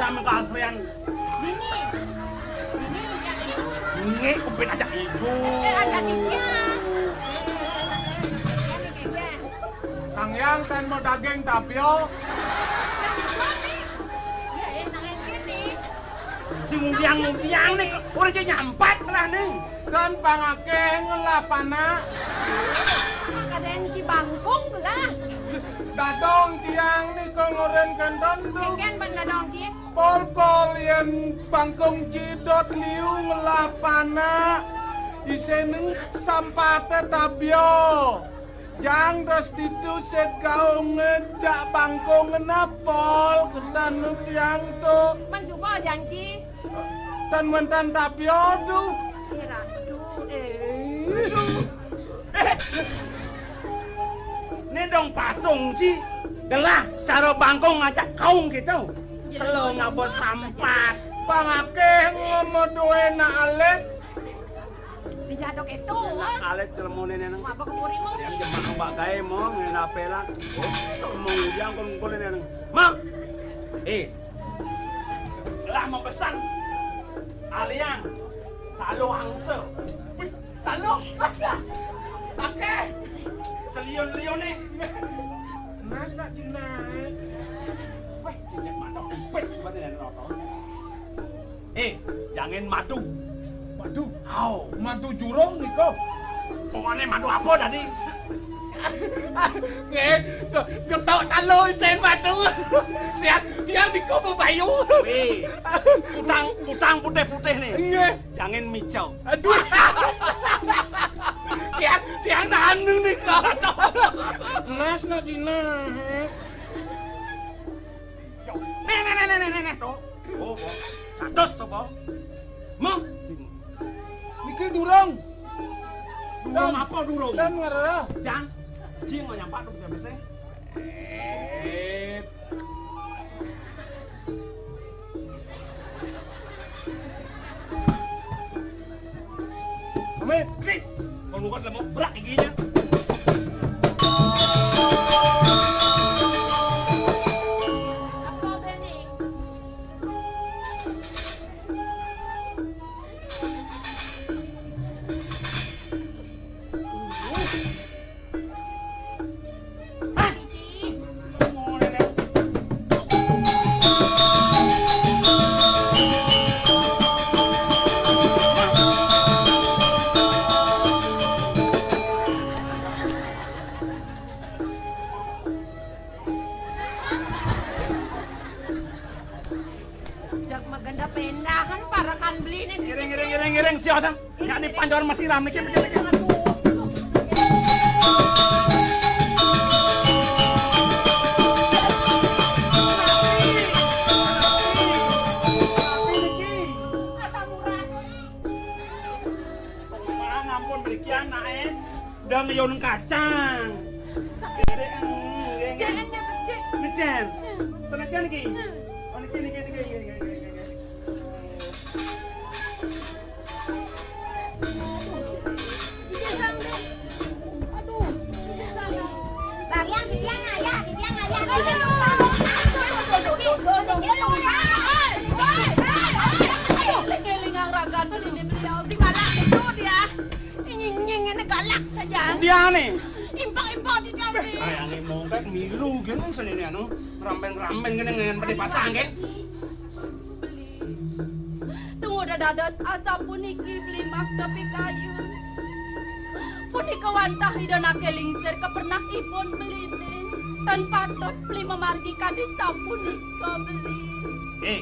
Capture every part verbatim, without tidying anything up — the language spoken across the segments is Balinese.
Ame kasrean. Ini. Ini yang ini. Ini kupin aja ibu. Eh, ada tiga. Ini tiga. Kang Yang, ten mau daging tapio. Ya, enak ini. Si ngudiang-ngudiang nih, orang aja nyampat lah nih. Kan pangakeh ngelah panak. Kadén si bangkung lah. Dadong tiang nih kok ngoren kenton tuh. Kén ban dadong ci. Pol-pol yén bangkung cidot liu ngelah panak. Iseneng sampate tabio. Jang das ditu sét gaung ngejak bangkung ngenapol ketan tiang tu. Mensuba janji. Tan mentan tapio tu. Eh, Ratu, eh. Né dong patung ci. Gelah cara bangkung ngajak kaung gitu. Selo ngabot sampat. Pangakeh ngomo duwe nak alit. Si jadok itu. Alit celemoné nang. Apa kemurimu? Yang jemah mbak gaé mo ngenape lah. Oh, mau ngudiang kon ngkon nang. Mang. Eh. Lah mau pesan. Aliang. Talu angsa. Wih, talu. Oke. Seliun-liun nih. Mas nak jinai. Wih, cincin mata. Wis, buat yang nonton. Eh, jangan madu. Madu? Hao, madu jurung niko. Pokoknya madu apa tadi? Nggih, to-, ketok talu sing madu. Tiang, tiang niko bebayu. Wih, kutang, kutang putih-putih nih. Nggih. Jangan micau. Aduh. Tiang, tiang tahan niko. Mas nak dina. Nih, nih, nih, nih, nih, nih, tuh. Oh, oh. Satus tuh, Bang. Mah. Niki durung. Durung apa durung? Dan ngarah. Jang. Jing mau nyampak tuh bisa-bisa. Eh. Amin. Nih, kalau bukan mau berak giginya. Jak maganda pendahan para kan beli nih. Ngiring, ngiring, ngiring, ngiring, siosan. Nggak dipanjor masiram niki, niki, niki. Ampun, mriki anake udah ngeyun kacang. Sakit. Nggih, nggih. Cek, cek. Ngecen. Tenaga niki. Oh, niki, niki, niki, niki, niki, niki. Bariang, titiang ayah, titiang ayah. Aduh, eling-eling ragan beli ini beliau. Digalak itu dia. Nying-nying ini galak saja. Dia nih. Impok-impok di jambi. Kayak nih mongkak milu gini senini anu. Rampeng-rampeng gini dengan beli pasang, kan? Beli. Tunggu dadados asapuniki beli makta pikayun. Punika wantah Ida Nake Lingsir kapernah ipun beline. Tan patut beli mamargi kadi sapunika beli. Eh,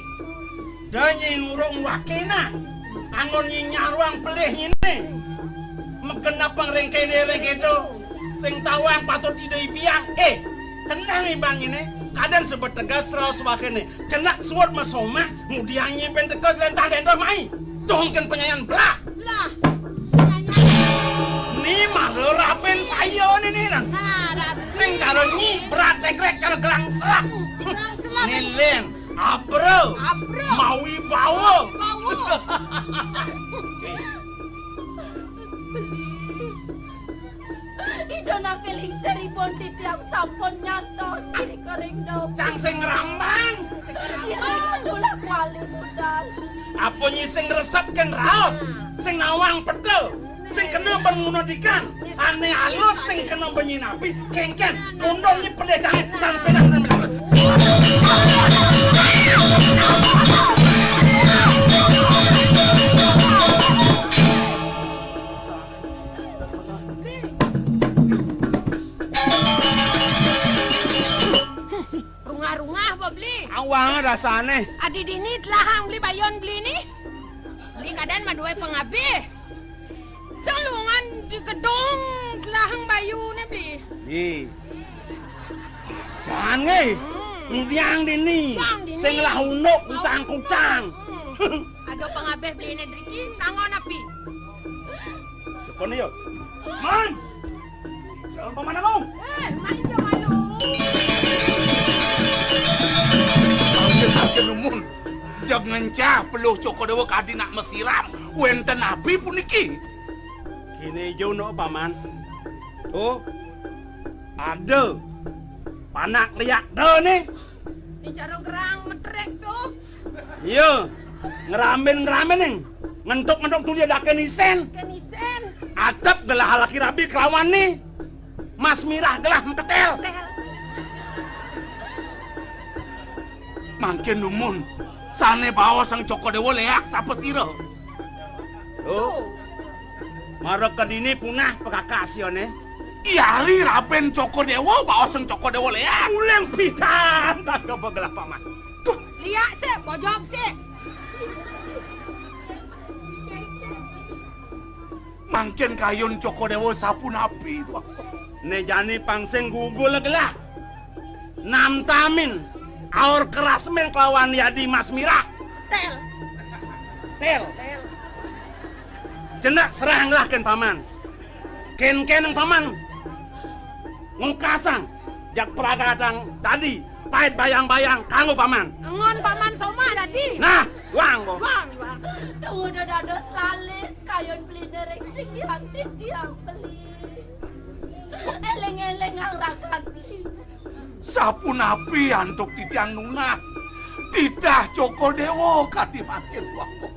da nyi ngurung wakena. Anggon nyi nyaruang pelih nyine. Megenap pang ring kene ring keto. Sing tawang patut Ida ipiang. Eh, tenang ibang nyine. Kadan sebut tegas raos wakene. Cenak suud masomah, ngudiang nyi ben teka lentah-lentah mai. Dongken penyanyan belah. Lah, penyanyan. Ni malah rapen saya ni, ni, nang. Nah, rapen. Sing karo nyi berat legrek karo gelang selat. Gelang selat. Ni len, abro. Abro. Mawi bawa. Mawi bawa. Ida Nake Lingsir ipun titiang sampun nyantos irika ring daweg. Cang sing ngrambang. Irika ulah Apa nyi sing ngresep kén raos, sing nawang peda, sing kena ban ngunuh dikan, ané alus sing kena ban nyinabi, kénkén, tundung nyi pedé jangé, tan pédah, tan pédah. Rungah-rungah apa beli? Awang rasané. Adi dini telahang beli bayun beli ni. Beli kadén madué pangabih. Salungan di gedung telahang bayuné beli. Ih. Jan nggih. Hmm. Tiang dini. Tiang dini. Sing lah unduk utang kucang. Hmm. Ada pangabih beliné driki, tanggon api. Sepon yo. Man. Jangan paman aku. Eh, main yo malu. Mangkin, mangkin numun. Jeg ngencah peluh Cokor Déwa kadi nak masiram wénten api puniki. Kéné jo no paman. Oh. Ada panak liak da né. Ni cara gerang metrek tuh. Iya, ngerambin-ngerambin ning. Ngentuk-ngentuk tuh dia daké nisén. Ke nisén. Atep gelah laki rabi kelawan ni. Mas Mirah gelah meketel. Tel. Mangkin numun, sané baos Sang Cokor Déwa léak sapasira. Oh. Mara kedini punah pekakasiané. Yari rabin Cokor Déwa, baos Sang Cokor Déwa léak. Uling pidan, tak coba gelah paman. Tuh, liak sik, bojog sik. Mangkin kayun Cokor Déwa sapunapi, Tuan? Né jani pang sing gugul gelah. Namtamin aur kerasmin kelawan yadi Mas Mirah. Tel. Tel. Tel. Cendak serahang gelah kén paman. Kén-kén paman ngukasang jag pragatang dadi pait bayang-bayang kanggo paman. Engon paman somah dadi. Nah, wang, Bo. Wang, wang. Tuh udah dados lalis, kayun beli nering sing dianti tiang beli. Éling-éling rakan beli. Sapunapi antuk titiang nunas titah Cokor Déwa kadi mangkin waku.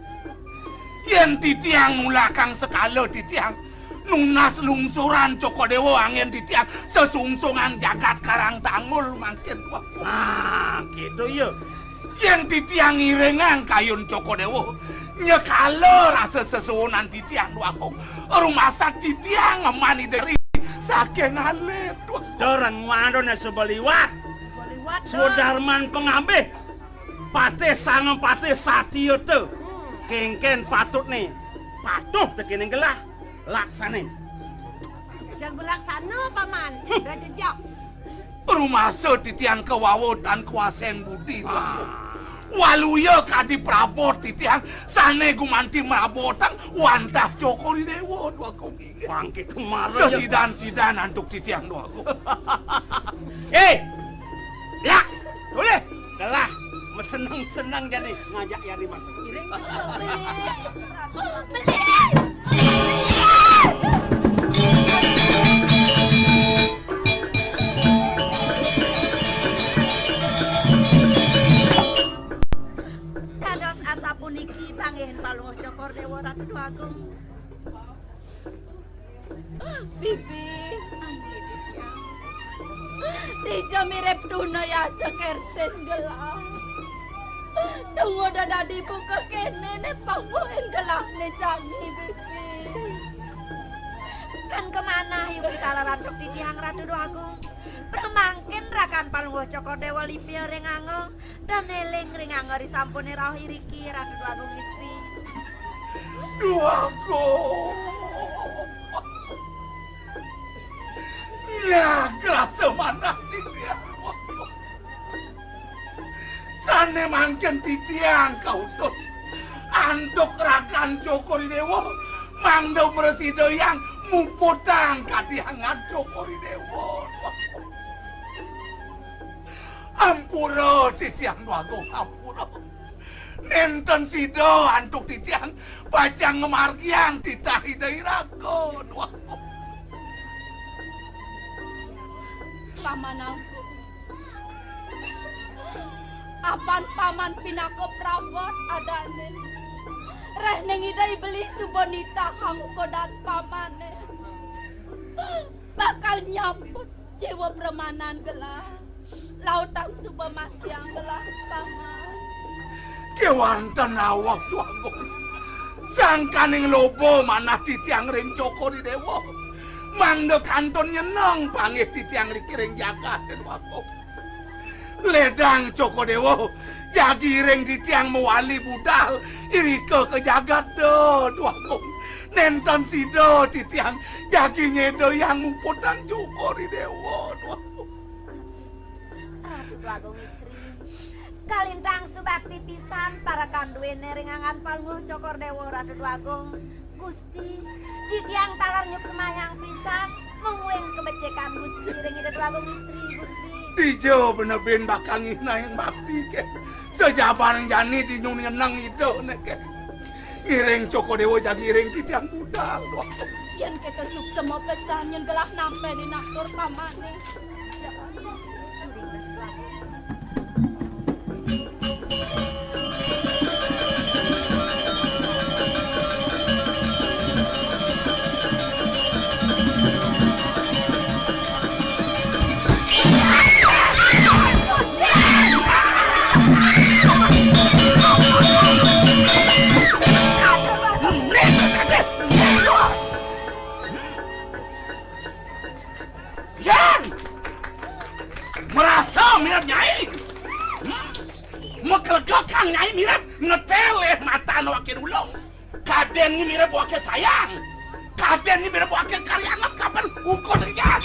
Yén titiang nulakang sekala titiang nunas lungsuran Cokor Déwa anggén titiang sesungsungan jagat Karang Tanggul mangkin waku. Nah, gitu ya. Yén titiang ngiringang kayun Cokor Déwa, nyekala rasa sesuunan titiang Déwa Agung, rumasak titiang ngemani diri saking alit. Dereng wadoné suba liwat. Suba liwat, Sudarman pangabih, patih sanga patih satyata. Hmm. Kénkén patutné patuh tekéning gelah, laksané. Jang belaksana, Paman. Hmm. Raja Jok. Rumasa titiang kawawa tan kuaseng budi, Déwa Agung. Ah. Waluya kadi prabot titiang sané gumanti mrabotang wantah Cokor I Déwa, Déwa Agung. Bangkit kemara ya. Sesidan-sidan antuk titiang, Déwa Agung. Eh, ya, boleh. Telah, meseneng-seneng jani ngajak yadi mah. Beli. Beli. Dados asapuniki panggihin Palungguh Cokor Déwa Ratu Déwa Agung. Bibi. Dija mirip tuna yasa kertin gelah. Tunggu dadi buka kéné né pangguhin gelah né jani, Bibi. Kan kamanah yugi taler antuk titiang Ratu Déwa Agung. Pramangkin rakan Palungguh Cokor Déwa lipia ring angga. Dan éling ring angga risampuné rauh iriki, Ratu Déwa Agung Gusti. Déwa Agung. Nyagrasa manah titiang. Sané mangkin titiang kautus antuk rakan Cokor I Déwa mangda mrasidayang muputang kadiangan Cokor I Déwa. Ampura titiang, Déwa Agung, ampura. Nénten sida antuk titiang pacang ngamargiang titah Ida iraga, Déwa Agung. Paman Agung. Apan paman pinaka prabot adané. Réh ning Ida Iblis suba nitahang kodan pamané. Bakal nyamput jiwa pramanan gelah. Lautang suba matiang gelah paman. Kéwanten awak Dwagung. Sangkaning loba manah titiang ring Cokor I Déwa. Mangda kantun nyeneng panggih titiang riki ring jagat Dwagung. Ledang Cokor Déwa, jagi ring titiang mawali budal, irika ka jagat da, Dwagung. Nénten sida titiang jagi nyédayang muputang Cokor I Déwa, Dwagung. Ratu Dwagung Istri, kalintang subakti pisan parekan duéné ring anggan Palungguh Cokor Déwa, Ratu Dwagung. Gusti, titiang taler nyuksemayang pisan, mungguing kabecikan Gusti ring Ida Dwagung Istri, Gusti. Dija benebin bakal nginain bakti ké. Sajaban jani dinyun nyeneng Ida né ké. Ngiring Cokor Déwa jagi iring titiang budal, Dwagung. Yén kéto suksma pesan, yén gelah nampé di natur pamané. Yan! Marasa mirib Nyai. Hmm? Maklegekan Nyai mirib ngetelih matan Wakil Ulung. Kadén ngi mirib Wakil Sayang. Kadén ngi mirib Wakil Karyanget kapan ukur Nyai.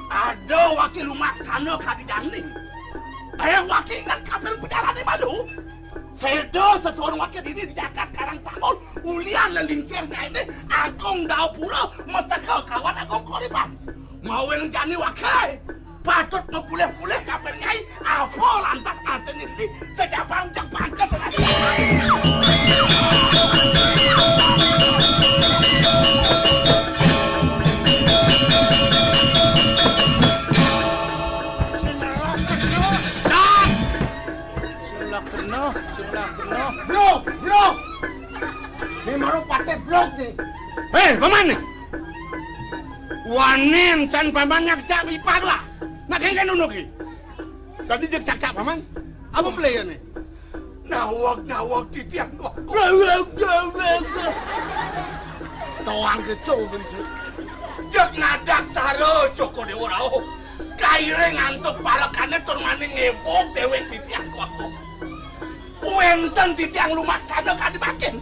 Ada wakil lumaksana kadi jani. Eh, wakil inget kapan pejalané malu. Séda sesuun wakil dini di jagat Karang Pangun, ulian lelingsir Nyainé Agung Daupura, meseka kawan Agung Koripan. Mawinan jani wakil patut mapulih-pulih kapan Nyai, apa lantas artiné dini, sejabang-jabang ka. Sing lakena, sing lakena. Bro, bro. Né mara patih blok né. Hé, paman né. Wanin can paman nyakcak ipag lah. Nak kéngkén nunu ki. Tadi jeg cakcak paman. Apa pelé ya né? Naweg, naweg titiang, Dwagung. Naweg, naweg. Toang keco gén sih. Jeg nadaksara Cokor Déwa rauh. Kairing antuk parekané tur mani ngébug déwék titiang, Dwagung. Wénten titiang lumaksana kadi mangkin.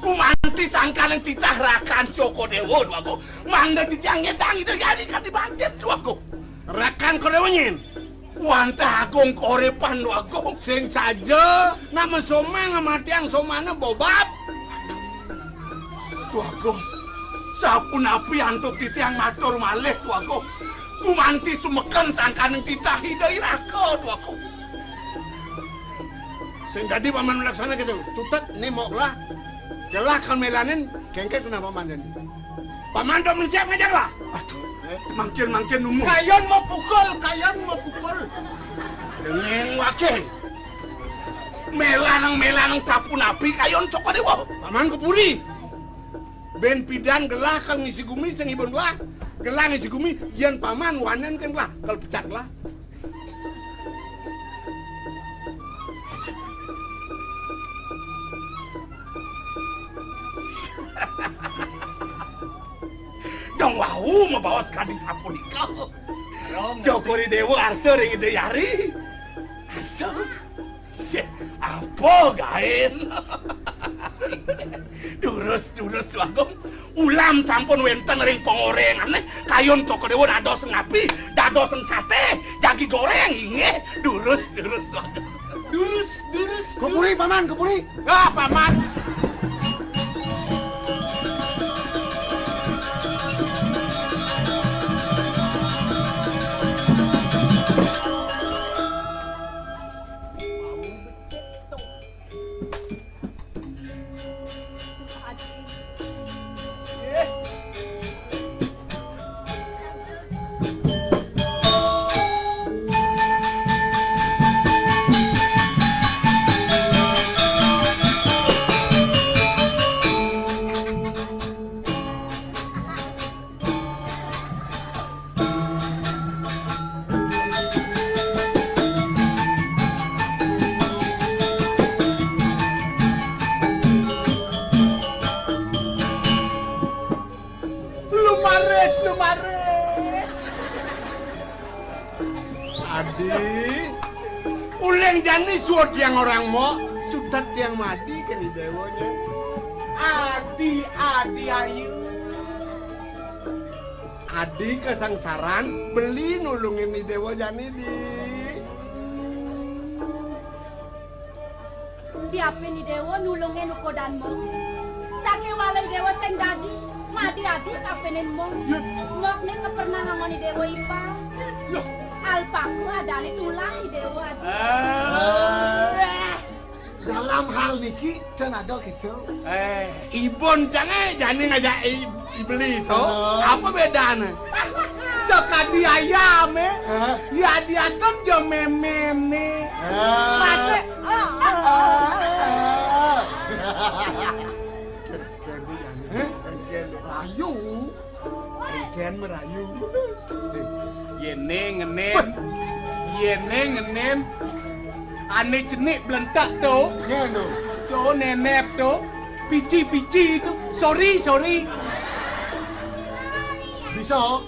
Gumanti sangkaning titah rakan Cokor Déwa, Dwagung. Mangda titiang ngedang Ida Hyang kadi mangkin, Dwagung. Rakan Cokor Déwa nyén? Wantah Agung Koripan, Dwagung. Sing saja, nak masomang ngamatiang somané bobab. Dwagung, sapunapi antuk titiang matur malih, Dwagung. Gumanti sumeken sangkaning titah Ida Iraka, Dwagung. Sing dadi paman laksana kéto. Cutet né mok lah. Gelah kan mélanin, kéngkén kenapa paman jani. Paman dong siap ngajak lah. Aduh, mangkin-mangkin nemu. Kayon mau pukul, kayon mau pukul. Dengeng wakil. Mélanang-mélanang sapunapi kayon Cokor Déwa. Paman ka puri. Bén pidan gelah kal ngisi gumi sing ibun gelah. Gelah ngisi gumi, yén paman wanen kén gelah, kal pecat gelah. Dong wau mabaos kadi sapunika. Cokor I Déwa arsa ring Ida Hyang. Arsa. Sih, apa gaén? Durus, durus, Dwagung. Ulam sampun wénten ring pangoréngané, kayun Cokor Déwa dados ngapi, dados saté, jagi goréng, inggih. Durus, durus, Dwagung. Durus, durus. Ka puri, durus. Paman, ka puri. Ah, paman. Adi, uling jani suud tiang orang mok, sutet tiang madi kén I Déwa jani. Adi, Adi ayu. Adi kasangsaran, beli nulungin I Déwa jani, Di. Diapin I Déwa nulungin ukudan mok. Sakéwala I Déwa sing dadi, madi adi kapinin mok. Mok né kapernah angon I Déwa ipar. Alpaku adané tulah I Déwa adi. Ah. Dalam hal niki, cén ada kéto. Eh, ibun cangé jani ngajak i-, ibeli to. Oh. Apa bédané? Sakadi ayamé. Hah? Ya diaskan ja méméné. Ah. Masih. Ah, ah, ah, ah. Hah? Rayu. Engkén merayu. Yéné ngenén, yéné ngenén. Ané cenik blentak to. Ngen to. To nenep to. Pici-pici to. Sorry, sorry. Bisa.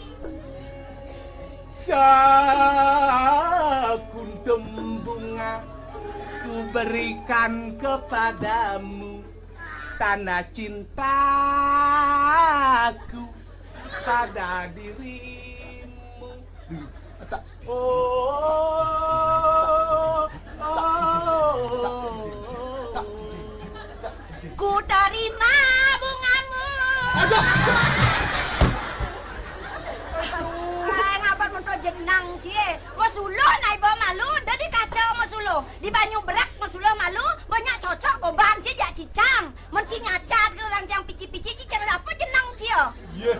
Sakuntum bunga ku berikan kepadamu. Tanda cintaku pada dirimu. Oh, oh, oh. Ku terima bungamu. Aduh. Eh, ngapa mento jenang, Ci? Masuluh nai ba malu, dadi kaca masuluh. Di banyu berak masuluh malu, banyak cocok goban, Ci, jak cicang. Mun Ci nyacat ke orang cang pici-pici, Ci, cang apa jenang, Ci, ya? Iya.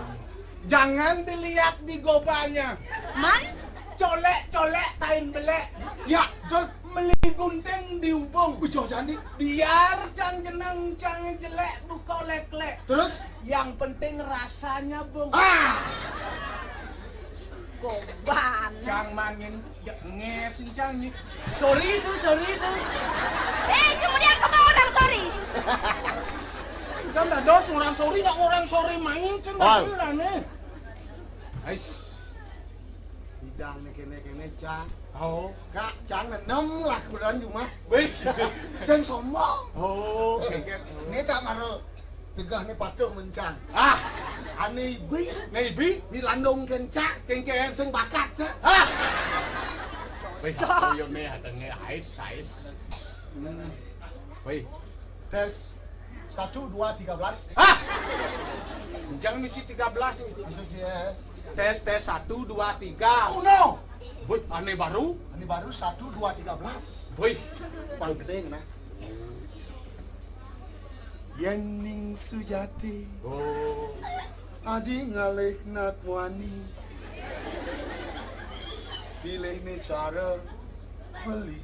Jangan dilihat di gobannya. Man? Colek-colek tain belek. Ya, betul. Meli gunting di ubung. Ujoh jani. Biar cang jenang, cang jelek, buka lek-lek. Terus? Yang penting rasanya, Bung. Ah! Goban. Cang mangin, ya, nges, cang ni. Sorry itu, sorry itu. Eh, kemudian kamu orang sorry. Kan dah dos orang sorry, nggak orang sorry main, cang. Wal. Nggak gila nih. Ais. Hidang né kéné-kéné, Cang. Oh. Kak, Cang nenem lah kulan jumah. Wih. Sing sombong. Oh, kéngkén. Né tak maro tegah né patuh men Cang. Ah. Ané ibi. Né ibi? Né landung kén Cang. Kéngkén. Sing bakat, Cang. Ah. Wih, yo né ada né ais, ais. Hmm. Wih. Tes. Satu, dua, tiga belas. Hah? Jangan misi tiga belas nih. Maksudnya? Tes, tes, satu, dua, tiga. Uno. Wih, ané baru? Ané baru, satu, dua, tiga belas. Wih. Paling gedé, nah. Yén ning sujati. Oh. Adi ngalih nak wani. Pilih né cara beli.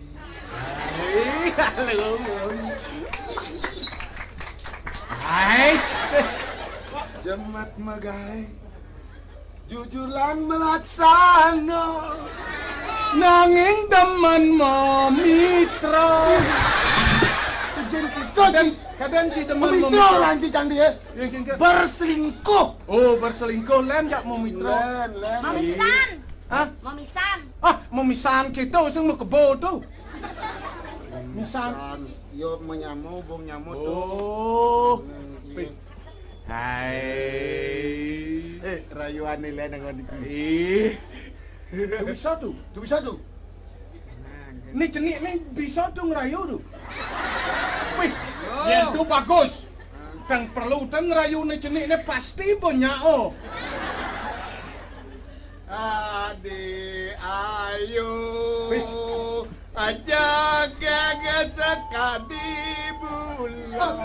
Hei, halo. Hai. Jemet megai. Jujur lan melaksana. Nanging demen mamitra. Kején kita. Kadén, kadén si demen mamitra. Mamitra orang Ci Cang dia. Ya, kéngkén. Berselingkuh. Oh, berselingkuh. Lén jak mamitra. Lén, lén. Mamisan. Hah? Mamisan. Ah, mamisan kita sing makebo to. Misan. Misan. Yo menyamo, bung nyamo to. Oh. Hmm, iya. Hai. Eh, rayuan né lén nang niki. Ih. Tuh bisa tuh. Tuh bisa tuh. Né cenik né bisa tuh ngerayu tuh. Wih, yén tuh bagus. Kang perlu ten ngerayu né cenik né pasti banyak, oh. Adi ayu. Wih. Aja gaga sakadi bulan.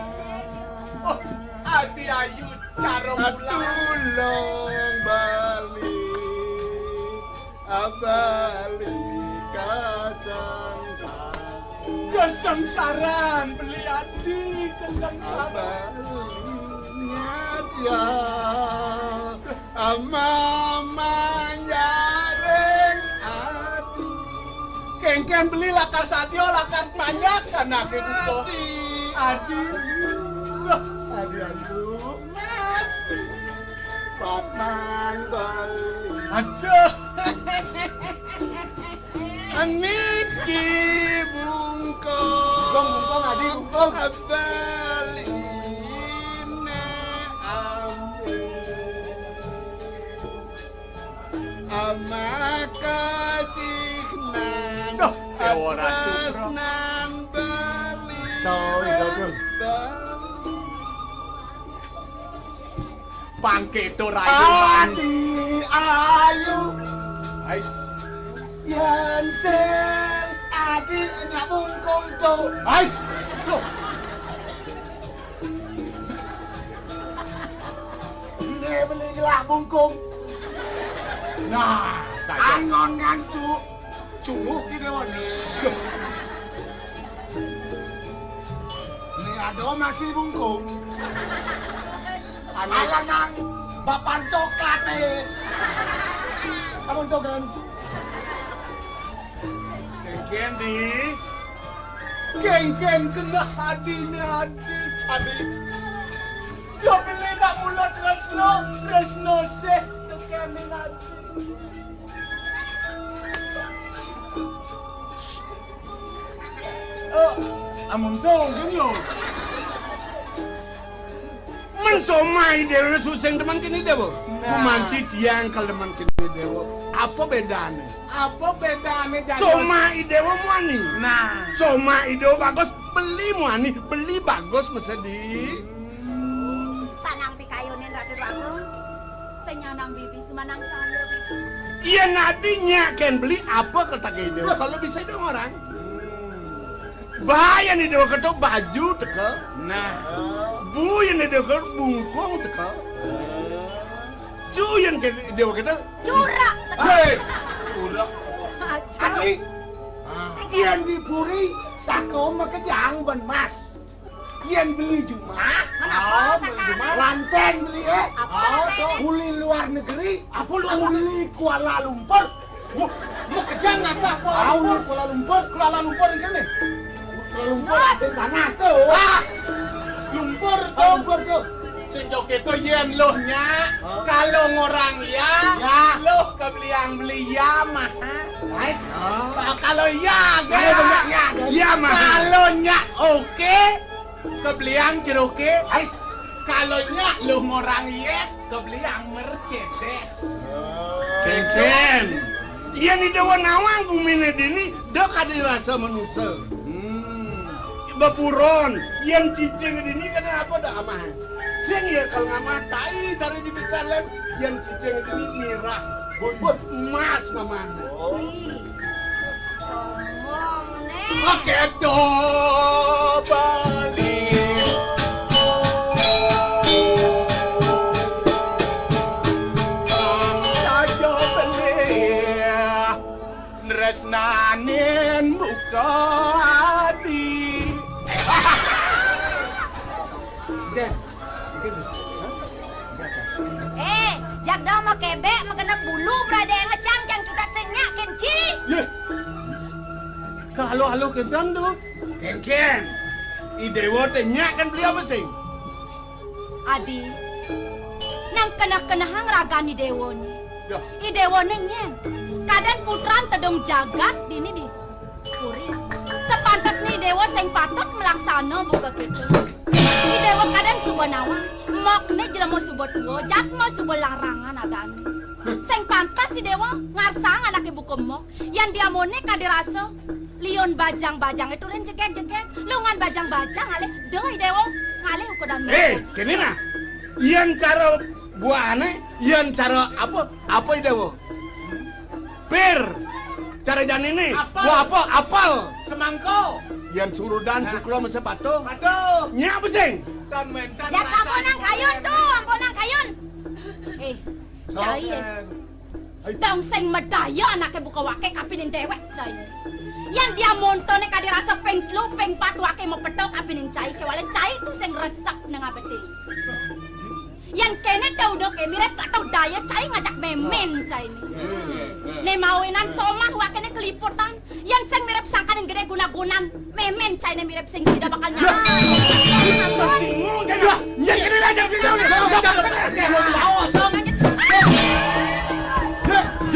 Oh, adi ayu cara bulan. Tulung bali, abali kasangsaran. Kasangsaran, beli adi kasangsaran. Abali ngajak. Ama manjaring adi. Kéngkén beli lakar sadia, lakar panjak anaké buta. Adi. Adi ayu. Patman bali. Aduh. Niki bungkung. Bungkung, bungkung, Adi, bungkung. Beliné ambil. Amaka cihnan. Duh, Déwa Ratu, tresnan beli. Sorry, Ratu. Pangkéto rayu. Adi ayu. Ais. Yén sing adi nyak bungkung to. Ais. Duh. Né beli gelah bungkung. Nah, saja. Angon ngancu. Cunguk ki déwané. Né ada masih bungkung. Alanang bapan coklaté. Kamu tuh kan. Kénkén, Di. Kénkén genah adiné, Adi. Adi. Yo beli nak mulut Tresno, Tresno sih tekenin Adi. Oh, amun to, gini. Men somah I Déwa susah demen kini Déwa. Nah. Gumanti tiang kal demen kini Déwa. Apa bédané? Apa bédané jani? Somah I Déwa muani. Nah. Somah I Déwa bagus, beli muani, beli bagus mesti. Sanang pikayunin Ratu Agung. Sing nyanang bibi, sumanang saya bibi. Iya, nadi nyak kén beli apa ketagih I Déwa. Kalau bisa dong orang. Bah, yén I Déwa kéto baju teka. Nah. Bu, yén I Déwa kéto bungkung teka. Ju, yén ké-, I Déwa kéto. Curak teka. Héi, curak. Aja. Adi, yén di puri, saka makejang ban mas. Yén beli jumah, mana apa, oh, beli jumah, lantén beli, eh. Apa lantén? Uli luar negeri, apa lu uli Kuala Lumpur? Wah, lu kejang apa? Kuala Lumpur. Kuala Lumpur. Kuala Lumpur ini nih. Kuala Lumpur, ada tanah tuh. Ah, Lumpur tuh. Lumpur tuh. Sing joget tuh yén luh nyak. Oh. Kalau ngorang ya, ya. Luh kebeliang beli ya mah. Nice. Oh. Kalau ya, ya, ya, ya, mah. Kalau nyak oke, kebeliang ceroke. Ais. Kalau nyak luh ngorang yes, kebeliang Mercedes. Kénkén. Yén I Déwa nawang guminé dini, da kadi rasa manusa. Hmm. Bapuron, yén cicing dini kada apa da amah. Sing ya kalau ngamah tai dari di besar lem, yén cicing dini mirah. Bun, bun, emas mamah. Oh. Sombong, né. Pakai do bali. Saja beli. Nresnanin buka adi. Dén, iki lho. Hah? Enggak, Bang. Eh, jak dah mau kebek, mau kena bulu, berada yang ngecang, jang cutat senyak, kenci. Yé. Kalau alo kedang tu. Kénkén. I Déwa té nyak kan beli apa sing? Adi, nang keneh-kenehang ragan I Déwa né. Dah. I Déwa né nyén. Kadén putran tedung jagat dini di puri. Sepantes né I Déwa sing patut melaksana buka kéto. I Déwa kadén suba nawang, mok né jelema suba tua, jatma suba larangan agané. Sing pantes I Déwa ngarsang anaké buka mok, yan diamoné kadi rasa. Liun bajang-bajang itu lin jegeg-jegeg, lungan bajang-bajang alih, doi Déwa, ngalih ukudan. Eh, mok. Kéné nah. Yan cara buahné, yan cara apa? Apa I Déwa? Pir. Cara janiné. Apel. Buah apa? Apel. Semangka. Yan surudan, nah. Suklo mesti patuh. Patuh. Nyak apa sing? Tan mentan. Ya, rasa ampunang kayun tuh, ampunang kayun. Eh, cai ya. Dong sing medaya anaké buka waké kapining déwék, cai. Yan diamontoné kadi rasa ping telu, ping pat waké mapeta kapining cai, kéwala cai tu sing resep nang abété. Yan kéné té udah ké mirip patau daya cai ngajak mémén cai né. Né mawinan somah wakéné keliputan. Yan sing mirip sangkaning gedé guna-gunan, mémén cainé mirip sing sida bakal nyala. Yah, yah, ini aja kita udah.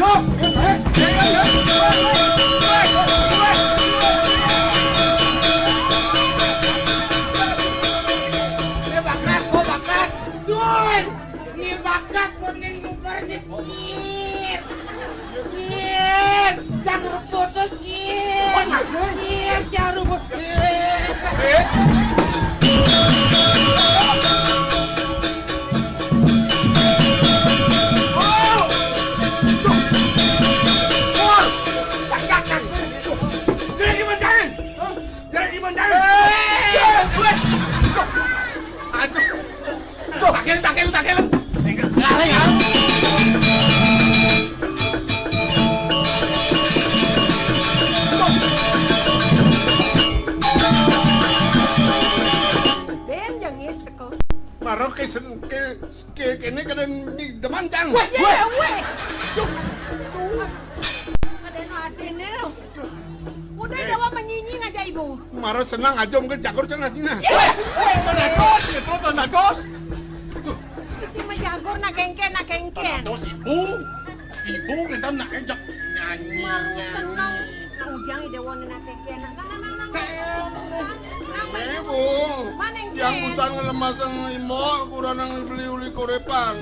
Yo, yo, yo, yo, yo. Kéné kadén demen, Cang. Wéh, wéh, wéh. Duh. Duh. Kadén adéné lo. Udah, eh, Déwa menyinyi ngajak ibu. Mara seneng aja mungkin jagur cenah sini. Wéh, wéh, mana dos, itu tanda dos. Duh. Sisi mah jagur nak kénkén, nak kénkén. Tanda dos ibu. Ibu kita nak ajak nyanyi. Mara seneng. Nah, ujang Déwa nak kénkén. Nah, nah, nah, nah, nah. Éh, Bu. Manéh, yang busan ngelemasang imbo, kurang beli uli korépan.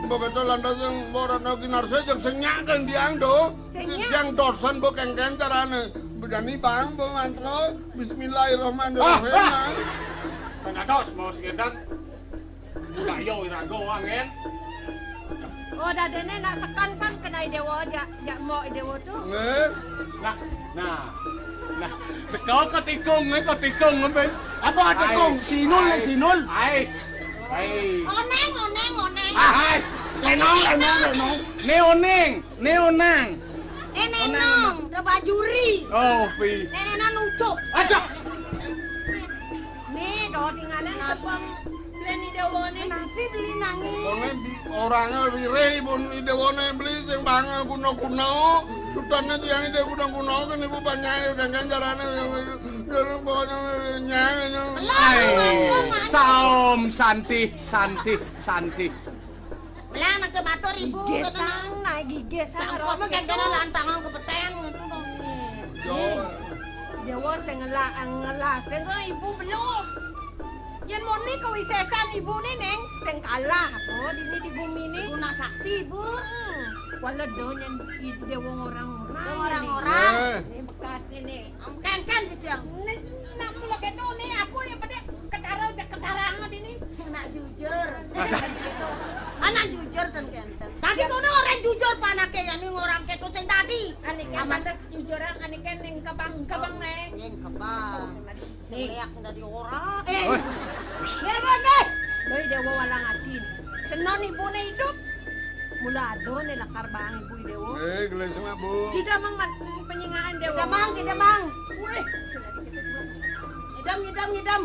Mbok kéto lantas yang mbok rana kinarsa jeung sing nyak kan diang do. Sing nyak. Yang dosen mbok kénkén carané. Bedani bang, mbok mantro. Bismillahirrahmanirrahim. Ah, ah. Tanda dos, mau sekedar. Budak yo irago angén. Oh, dadéné nak sekan san kena Déwa jak, jak mbok Déwa tu. Nggih. Nah, nah. Nah, teka ka tikung, eh, ka tikung ngembe. Apa ka tikung? Ai, sinul, ai, sinul. Ai. Ai. Onéng, onéng, onéng. Ah, ai. Lenong, lenong, lenong. Né onéng, né onang. Né nénong, da bajuri. Oh, pi. Né nénong nucuk. Aja. Né, do tinganan apa? Beli ni Déwané nanti beli nangis. Koné bi-, orangnya rire pun ni Déwané beli sing bangé guna-guna. Sutané tiang ide guna-guna kan ibu banyak ya, kan, kan carané yang, yang pokoknya nyai, nyai. Ai, saum, santih, santih, santih. Belah nak matur ibu. Gigis kata sang, nak gigis sang. Cangkok mah kan kena lantangan ke peteng gitu dong. Yo. Déwa sing ngelah, ngelah sing kok ibu belum. Yén muni kawisésan ibu ni, Néng, sing kalah apa dini di bumi ni. Ibu nak sakti, Bu. Hmm. Wala do nyén i-, Déwa orang-orang. Orang-orang. Eh. Ini bekas ini. Kénkén gitu yang. Ini nak mula gitu ni, aku yang pada ketara, ketara amat ini. Nak jujur. Anak jujur ten kénten. Tadi kono orang jujur panaké ya ning orang kéto sing tadi. Ané kén amat jujur, ané kén ning kebang, kebang, Néng. Ning kebang. Sing léak sing dadi ora. Eh. Woi. Nggih, nggih, nggih. Doi Déwa walang ati. Senon ibuné idup. Mula ado né lakar bang ibu Déwa. Eh, geleng semak, Bu. Tidak mang mat-, penyingaan Déwa. Tidak mang, tidak mang. Wéh. Ngidam, ngidam, ngidam.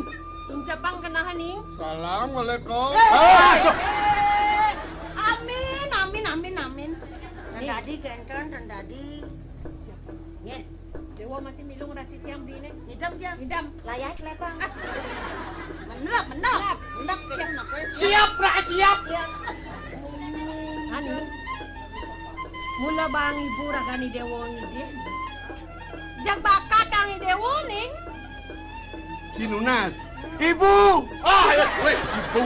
Uncapang kenahan nih. Assalamualaikum. Eh, eh, amin, amin, amin, amin. Rendadi kénten, rendadi. Nggih. Déwa masih milu ngrasi tiang beliné. Ngidam, tiang. Ngidam. Layah letang. Menep, menep. Menep. Menep, kéto nak, wéh. Siap, Ra, siap. Siap. Ani. Mula bang ibu ragani Déwa ngidih. Jag bakat ang Déwa ning. Cinunas. Ibu. Ah, ya, wéh, ibu.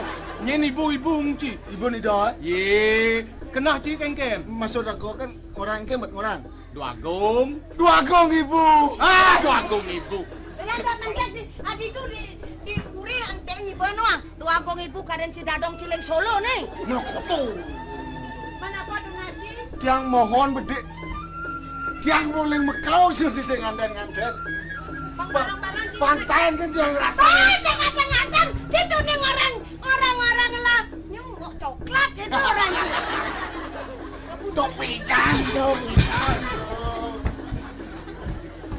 Nyén ibu, ibu engci. Ibu ni dah. Yé, kenah ci kénkén. Maksud aku kan orang kénkén buat orang. Dwagung. Dwagung ibu. Ah, Dwagung ibu. Lah, dah mangkat di, adi tu di, di kurir anténg ibu nuang. Dwagung ibu kadén ci dadong ciling Solo ni. Nah, koto. Mana apa tu ngaji? Tiang mohon bedik. Tiang muling mekau sing sisi ngandén-ngandén. Bang, barang-barang di pantai kan tiang rasa. Saya sing ngandén-ngandén. Situ ni orang, orang-orang lah. Nyungkok coklat itu orang. Tok pidan, tok pidan.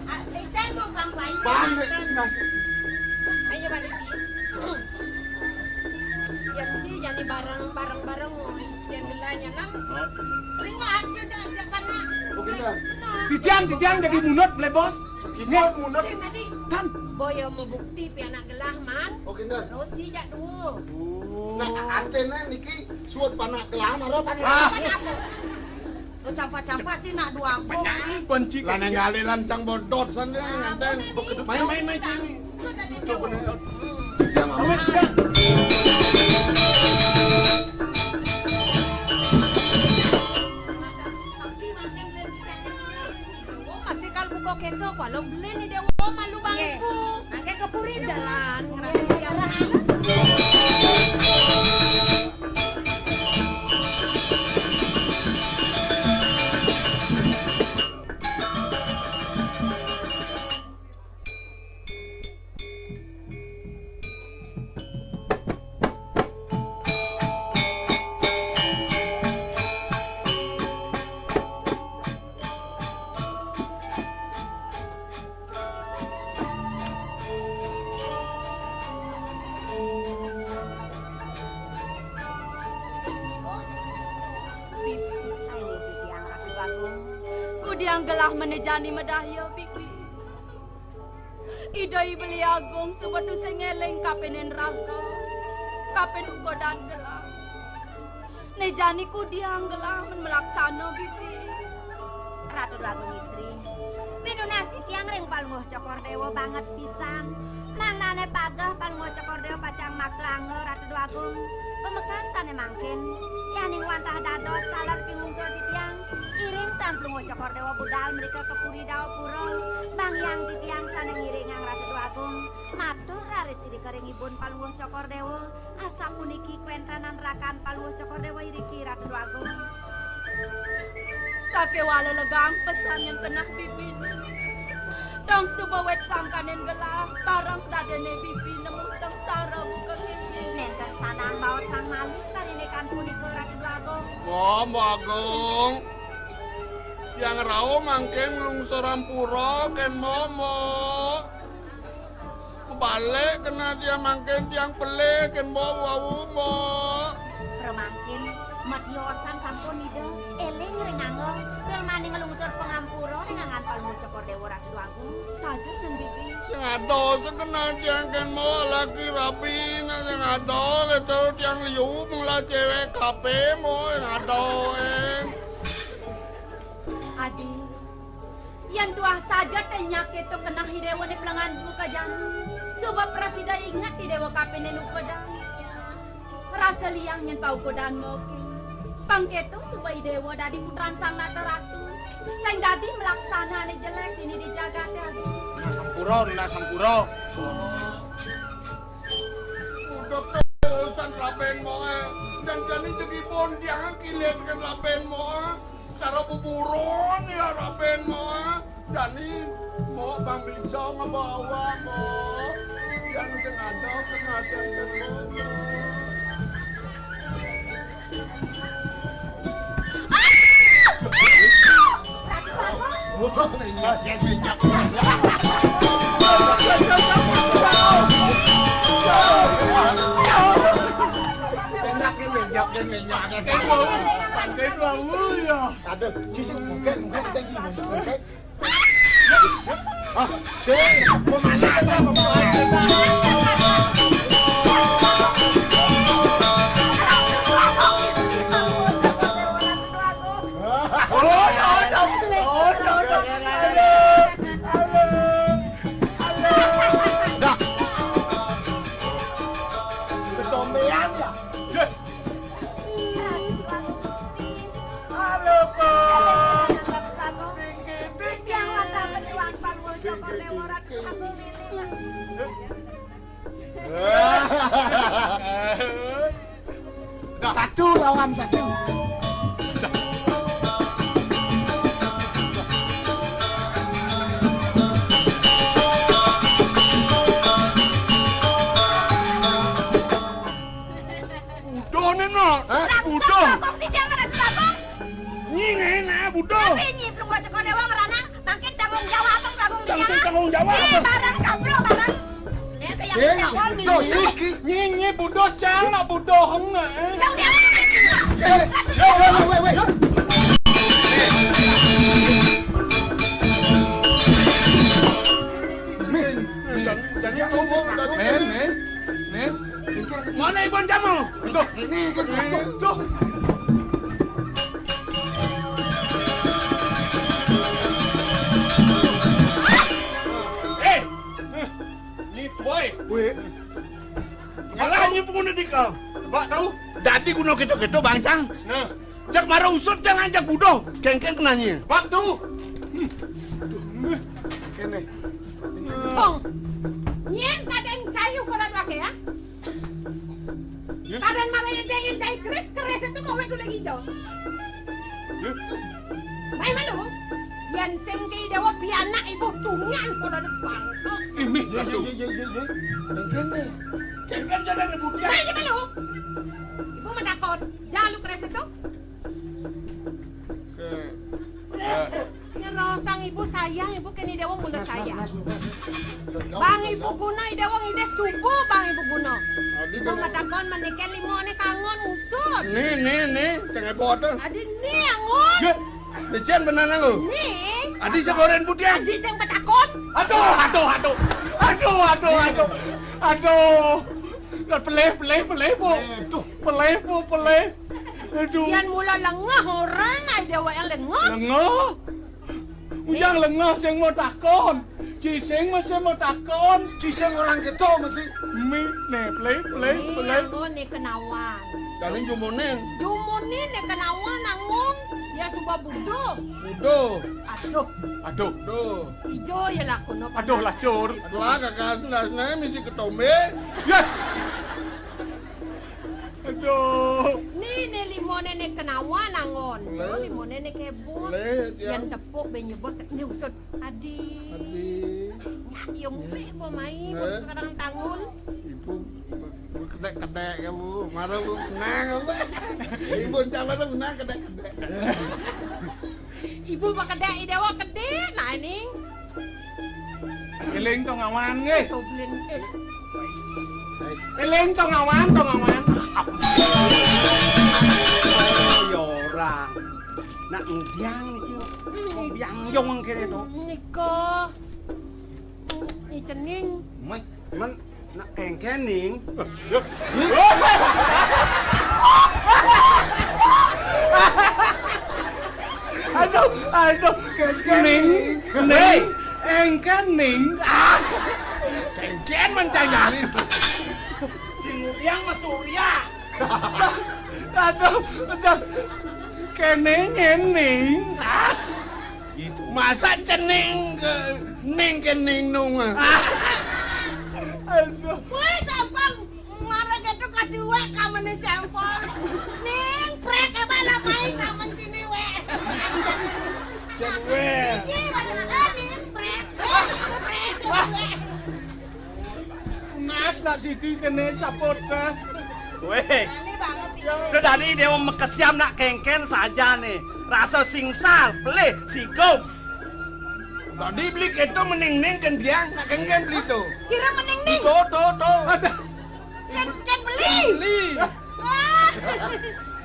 Ah, eh, cai mau Bang Bayu. Bang, nasi. Ayo balik. Ya, ci, jadi bareng, bareng-bareng. Yang gelanya nang. Hah? Ringo aja, aja, karena. Oke, dah. Benar. Titiang, titiang jadi munut, melebos. Gimana mundur? Sing tadi. Kan. Boyo mau bukti pi anak gelah, Man. Oke, dah. Roci jak dulu. Oh. Nah, artinya niki suut panak gelah, maro panak. Ah. Lo campak-campak sih nak dua aku. Benar, benci. Lah, nenggalin lancang bodot sana, nganten. Main, main, main, sini. Coba nih. Jangan, udah. Masih kal buka kéto, kalau beli ni dia, oh, malu bang ibu. Angkat ke puri tu. Jalan, ngerasa jalan. Gelah men jani madaya, Bibi. Ida I Beli Agung suba tusing eling kapining raga, kapin ukodan gelah. Né jani kudiang gelah men malaksana, Bibi. Ratu Déwa Agung Istri, pinunas titiang ring Palungguh Cokor Déwa banget pisan. Mangdané pageh Palungguh Cokor Déwa pacang maklanga, Ratu Déwa Agung. Pamekasné mangkin, yaning wantah dados taler pingungsul titiang, iring Sang Palungguh Cokor Déwa budal mrika ka Puri Dawapura, banggiang titiang sané ngiringang, Ratu Déwa Agung. Matur raris irika ring ibun Palungguh Cokor Déwa. Asapuniki kawéntenan rakan Palungguh Cokor Déwa iriki, Ratu Déwa Agung. Sakéwala legang pesan nyén keneh bibiné. Dong suba wit sangkaning gelah, bareng dadiné bibi nemu sengsara buka kéné. Nénten sandang baosang malih parindikan punika, Ratu Déwa Agung. Mo, Mo Agung. Tiang rauh mangkin nglungsur ampura kén Mo, Mo. Balik kena tiang mangkin tiang pelih kén Mo wau, Mo. Pramangkin, matiosan sampun Ida, éling ring angga, tur mani nglungsur pangampura ring anggan Palungguh Cokor Déwa Ratu Agung. Saja, Sang Bibi. Sing ada sekenal tiang kén Mo laki rabi, nah sing ada kéto tiang liu mula céwék kabéh Mo, sing ada, éng. Adi, yén tuah saja té nyak kéto keneh I Déwa né plengan buka jana, suba prasida inget I Déwa kapining ukodan. Rasa liang nyén paukodan moké. Pang kéto suba I Déwa dadi putran Sang Nata Ratu, sing dadi malaksana ané jelék dini di jagaté, Adi. Nah, sampura, nah, sampura. Udah urusan rabén moé, dan jani jegipun tiang kilit kén rabén moé. Cara buburon ya rabén moé. Jani Mo bang bisa ngebawa Mo. Yang sengaja kematian Mo. Wah, minyak. Enak ini, minyak, ini, minyak. Santai, Bang. Santai, Bang. Iya. Aduh, sisi mungkin, mungkin kita gini, mungkin. Ah, sing, pemanasan, pemanasan. Oh, no, no, no, no, no. Halo, halo, halo. Dah. Ketombean ya? Halo, Pak. Tinggi, tinggi. Satu lawan satu. Budoh né, Nak. Hah? Budoh. Nyi, nyi, nah, budoh. Tapi nyi, belum baca kau dewa merana, makin tanggung jawab, tanggung jawab. Tanggung jawab. Eh, barang kampro, barang. Lihat ke yang Eh, ketahuan, tuh, Mili. Siki. Nyi, nyi, budoh, cang, nak budoh, enggak, eh. Yang dia. Eh, eh, wait, wait, wait, wait. Nih, nih, nih, nih, nih, nih. Mana Iban Jamal? Tuh. Ini ikut masuk. Tuh. Eh, ni tuai. Weh. Malah ni pun dika. Bak tahu. Dadi guna kita-kita bangcang. Nah. Jak mara usut jangan jak budoh. Kengken kenanya. Bak tahu. Kene. Bong. Nyén kadén cai ukuran waké ya? Kadén mara yén péngin cai keris, keris itu mau duit lagi jauh. Baik malu. Yén sing ki dewa pianak ibu tungan pada depan. Ini. Iya, iya, iya, iya, iya. Kengken nih. Kengken jangan nyebut ya. Baik malu. Ibu menakut. Jangan lu keris itu. Nyerosang ibu sayang, ibu kén I Déwa mula sayang. Bang ibu guna I Déwa ngidih subuh, bang ibu guna. Ibu matakon menikén lima né kangon usut. Nih, nih, nih, tengah boten. Adi nih angon. Licin bener lu. Nih. Adi sing oren putihan. Adi sing petakon. Aduh, aduh, aduh. Aduh, aduh, aduh. Aduh. Pelih, pelih, pelih, Bu. Pelih, Bu, pelih. Aduh. Yan mula lengah orang, ai déwék lengah. Lengah? Ujang lengah sing mau takon. Ci sing masih mau takon. Ci sing orang kéto masih. Mi, né, pelih, pelih, pelih. Anggon né kenawan. Jani jumune. Jumune né kenawan anggon. Ya suba buduh. Buduh. Aduh. Aduh. Aduh. Ijo ya lakono. Aduh, lacur. Aduh, ah, kakak, nah, nah, misi ketombe. Ya. Aduh. Ni, ni limone né kenawan anggon. Boleh. Limone né kebun. Boleh, ya. Yan tepuk bé nyebos né usut. Adi. Adi. Nah, yo mbe bo mai, bo sekarang tangun. Ibu, ibu kedék-kedék ya, Bu. Marah, Bu, menang apa? Ibu, calon menang kedék-kedék. Ibu mah kedék, i déwék kedék, nah, ning. Éling tong awan, nggih. Toblin, eh. Éling tong awan, tong awan. Oh, ya ora. Nak ngudiang niki. Ngudiang yong kéné to. Nika. Nyi Cening. Meh, men nak kéngkén, Ning. Aduh, aduh, kéngkén, Ning. Ning, kéngkén, Ning. Ah. Kéngkén mencanya. Sing ngudiang mah Surya. Aduh, aduh. Kéné ngéné. Ah. Gitu. Masa Cening ke Ning, ke Ning nung. Ah. Aduh. Woi, sampang. Marang itu kedua kamene sampang. Ning, prék apa lah mai kamen sini, wé. Jan wé. Iki, mana, ah, Ning, prék. Eh, Ning, prék. Nas nak siki kéné sapot dah. Wéh. Ini banget, ini. Itu tadi dia mau mekesiam nak kéngkén saja nih. Rasa singsar, pelih, sigum. Tadi beli kéto mening-ning kéndiang, nak kéngkén beli to. Sira mening-ning. To, to, to. Ada. Kén, kén beli. Beli. Wah.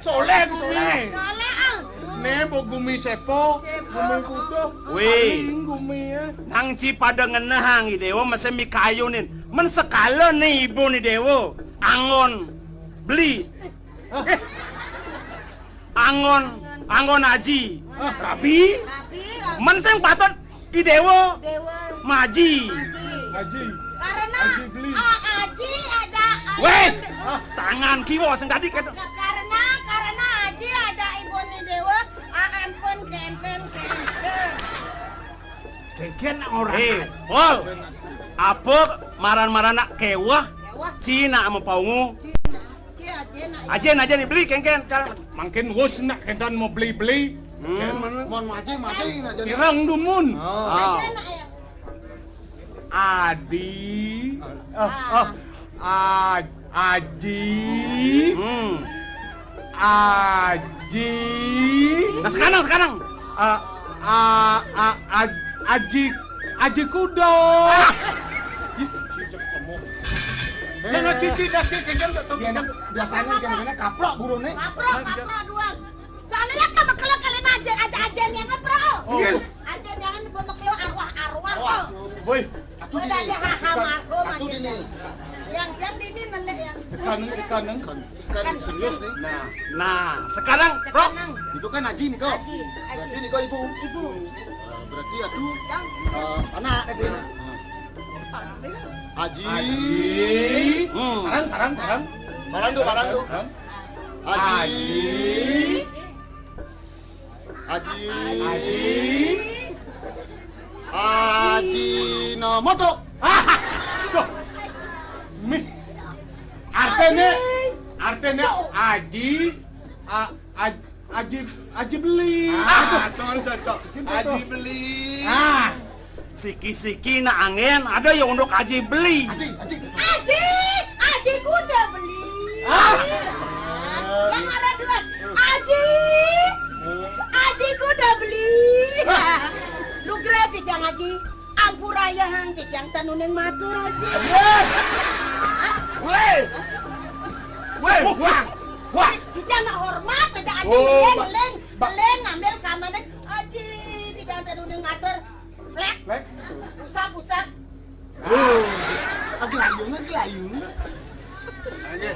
Soléh guminé. Soléh, ah. Né, mbok gumi sépo, gumi kuda. Wéh. Paling gumi ya. Nang ci pada ngenehang i déwa mesti mikayunin. Men sekala né ibu né déwa. Anggon beli. Hah? Anggon, anggon aji. Hah? Rabi. Rabi, rabi. Men sing patut I Déwa. Déwa. Maji. Maji. Aji. Karena Aji beli. Ah, Aji ada, ada Wéh! Tangan kiwa sing tadi kata. Ka-, karena, karena Aji ada ibu ni Déwa, ah, ampun, kéngkén, kéngkén. Kéngkén orang. Eh, Pol. Apa maran-maran nak kéweh? Kéweh. Cina sama paungu. Cina. Ajén, ajén, beli kéngkén, Cang. Mangkin wus nak kéntan mau beli-beli. Hmm. Mon maji, maji nak jadi. Pirang dumun. Oh. Ah. Adi. Ah, ah. Aj-, Aji. Hmm. Aji. Nah, sekarang, sekarang. Ah, ah, ah, aj-, Aji, Aji Kuda. Ah. Ih, cicak kamu. Nah, nah, cici dah, cici, kan, kan, Iya, kan. Nah, biasanya kan, kan, kaplok guruné. Kaplok, kaplok dua. Soalnya kan bekel kalian aja, aja, aja yang ngeprok. Oh. Iya. Aja jangan bekel arwah-arwah. Wah, kok. Boy. Udah ada haham aku, atuh aja. Dini. Yang, yang dini nelek yang. Sekarang, sekarang. Sekarang serius nih. Nah, nah, sekarang, Rok. Sekarang. Itu kan Aji nih, kok. Aji, Aji. Berarti nih, kok, Ibu. Ibu. Berarti atuh, yang eh, anak tadi. Aji. Aji. Hmm. Sarang, sarang, sarang. Barang tuh, barang tuh. Sarang. Aji. Aji. Aji. Aji. Ajinomoto. Ah, tuh. Mi. Artinya, artinya Aji, a-, Aj-, Aji, Aji beli. Ah, cocok, cocok. Aji beli. Ah, siki-siki nak angin, ada yang untuk Aji beli. Aji, Aji. Aji, Aji kuda beli. Ah. Yang ada dua. Aji, Aji kuda beli. Lu gerak, Jang Aji. Ampura ya, Hang, titiang tanuning matur, Aji. Wéh! Wéh, wah, wah. Titiang nak hormat, ada Aji. Oh, beling, beling, beling, ngambil kamané, Aji, titiang Anu ning ngatur. Lek. Lek. Usap, usap. Oh, aglayung, aglayung. Nggih.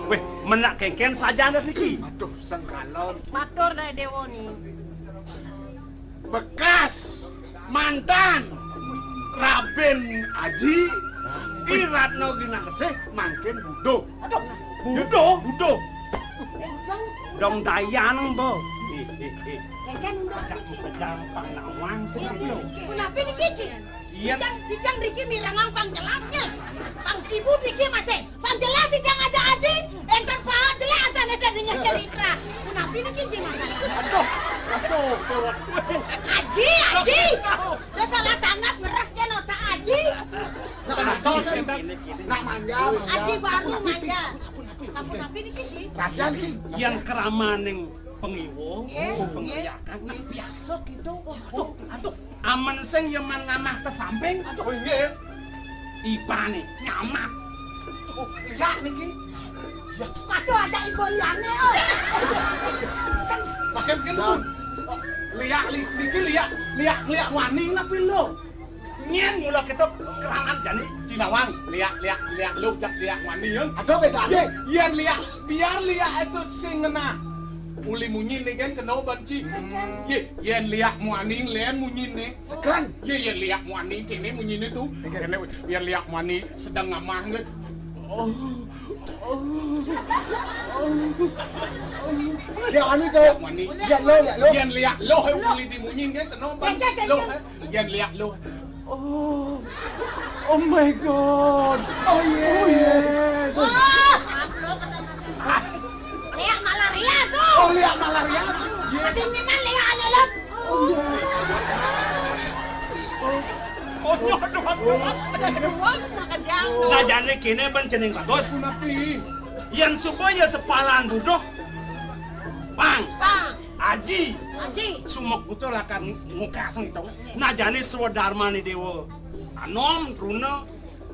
Wéh, menak kéngkén sajan niki. Aduh, sengkalon. Matur Daé Déwa ni. Bekas mantan Rabin Aji, I Ratna Ginarsih mangkin buduh. Aduh, buduh, buduh. Dong dayan, Bo. Kéngkén buduh. Cak gampang nawang sing itu. Punapi niki, Ji? Iya. Titiang, titiang niki mirengang pang jelasnya. Pang ibu niki masih. Pang jelas titiang ajak Aji. Énten pahat jelas asané dadi ngecerita. Punapi niki, Ji, masalah? Aduh, aduh, gawat. Aji, Aji. Udah salah tanggap, ngeres kan otak Aji. Nah, nak manja, manja. Aji baru manja. Sapunapi niki, Ji? Kasihan, Ki. Yang keramaning pengiwa, nggih, pengliakan, nggih, biasa gitu. Waduh, aduh. Amen sing ya man ngamah ke samping. Aduh, nggih. Ibané nyamat. Oh, liak niki. Ya. Waduh, ada ibu liane, oh. Pakai mungkin pun. Liak, li-, niki liak, liak, liak wani napi lho? Nyén mula kita kerangan jani jinawang, liak, liak, liak lho, jak liak wani, yén. Ada bédané. Yén liak, biar liak itu sing ngenah. Uli munyi né kan kena banci. Hmm. Yé, yén liak muani lén munyiné. Segan. Yé, yé, liak muani kéné munyiné tuh. Kéné, yén liak muani sedang ngamah né. Oh, oh, oh, oh. Liak muani tuh. Liak muani. Liak lho, liak lho. Yén liak lho, hé, uli dimunyi kan kena ban. Lho, hé. Yén liak lho. Oh. Oh my God. Oh yes. Oh, maaf lho, kata Mas Hendra. Liak malaria tuh. Oh, liak malaria. Kedinginan liak aja lho. Oh, iya. Oh, aduh, aduh. Aduh, makejang. Nah, jane kene ben jeneng bagus. Punapi? Yen supaya sepalan buduh, pang. Pang. Aji. Aji. Sumekuta lakar ngukasen to. Nah, jane swadarmane dewa. Anom, Truna,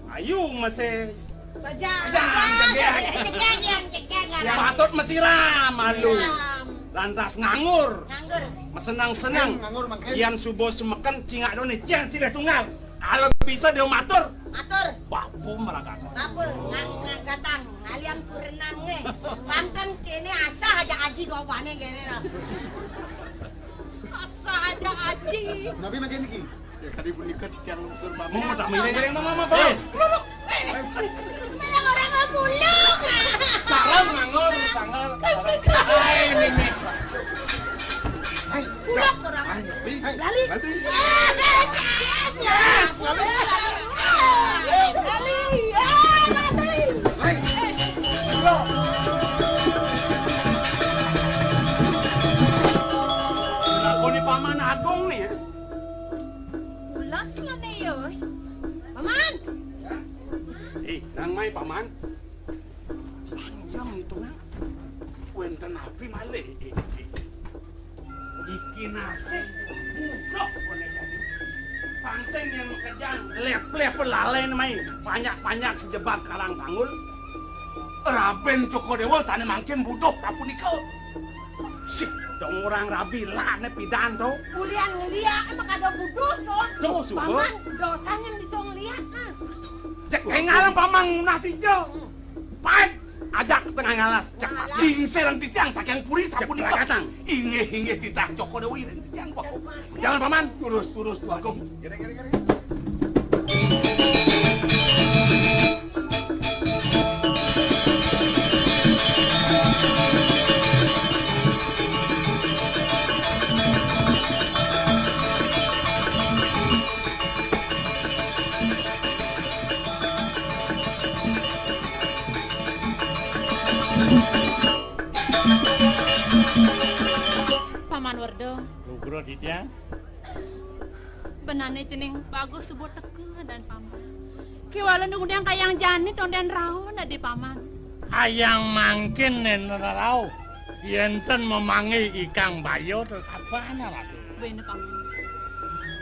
Ayu mesti kejang, kejang, kejang, kejang, kejang, kejang. Patut mesiram, malu. Siram. Lantas nganggur. Nganggur. Mesenang-senang. Nganggur, mangkin. Yan subuh semeken cingak done, cian silih tunggal. Kalau bisa dia matur. Matur. Bapu meragat. Bapu, ngang-, ngagatang, ngalian kurenang, eh. Panten kene asah aja aji gopane kene, loh. Asah aja aji. Napi mangkin iki? Ya, kadi punika titiang lungsur pamit. Mama tak milih, milih, mama, mama, mama. Eh. Mama, eh. Malah orang mau pulang. Sarang nganggur, tanggal. Hai, Mimi. Hai, pulang orang. Hai, Mimi. Hai, Mimi. Eh, eh, eh, eh, eh, eh, eh, eh, eh. Hai, pulang. Lakoni Paman Agung nih ya. Ulas ngene ya, wis. Paman. Eh, nang mai, Paman. Panjang itu, Nak. Wenten api malih. Iki nasih budak kene jadi. Pansing yang kejang, lep-lep lalai mai. Banyak-banyak sejebak kalang tanggul. Raben Cokodewa sane mangkin buduh sapunika. Sih, dong orang rabi lah ne pidan to. Kuliah ngeliat emang kada buduh to. Tuh, suka. Paman, dosa yang bisa ngeliat, ah. Cek kayak ngalang Paman nasi jo. Paet, ajak tengah ngalas. Cek. Ngalas. Diingsir titiang saking puri sapunika. Cek, katang. Inggih, inggih, titah Cokodewa iring titiang. Wah, jangan, Paman. Turus, turus, Bagong. Kira, kira, kira. Paman Werda. Lugra titiang. Benane cening bagus sebut teka dan Paman. Kiwala nunggu yang kayang jani tonden rauh nadi Paman. Ayang mangkin nen rauh. Yenten memangi ikang bayo terus apa anak lagi? Bene Paman.